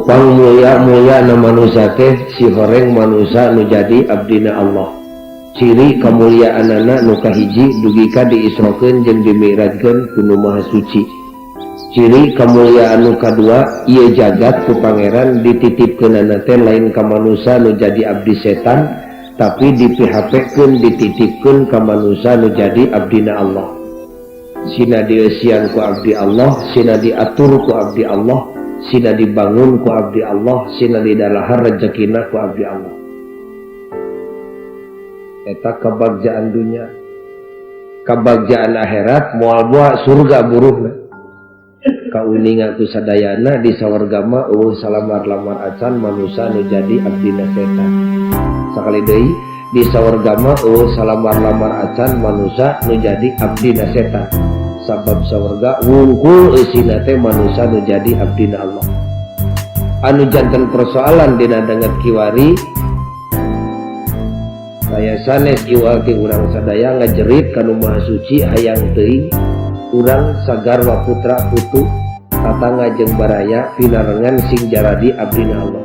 Nupang mulia-mulia na manusia teh si horeng manusia nu jadi abdina Allah. Ciri kemuliaanana nu kahiji dugi ka diisrokeun jeung dimi'rajkeun ku Nu Maha Suci. Ciri kemuliaan nu kadua ieu jagat ku pangeran dititipkeunana teh lain ka manusia nu jadi abdi setan, tapi dipihapekeun dititipkeun ka manusia nu jadi abdina Allah. Sina dieusian ku abdi Allah, sina diatur ku abdi Allah, sina dibangun ku abdi Allah, sina didalahar rezekina ku abdi Allah. Eta kebagjaan dunia. Kebagjaan akhirat moal boa surga buruhna. Kauninga ku sadayana di sawarga mah eueuh salamar-lamar acan manusia nu jadi abdina setan. Sakali deui di sawarga mah eueuh salamar-lamar acan manusia nu jadi abdina setan. Sabab sawarga wungkul eusina teh manusia nu jadi abdina Allah. Anu janten persoalan dina danget kiwari saya sanes iwal ti urang sadaya ngajerit ka Nu Maha Suci hayang teuing urang sagarwa putra putu tatangga jeung baraya pinarengan sing jaradi abdina Allah.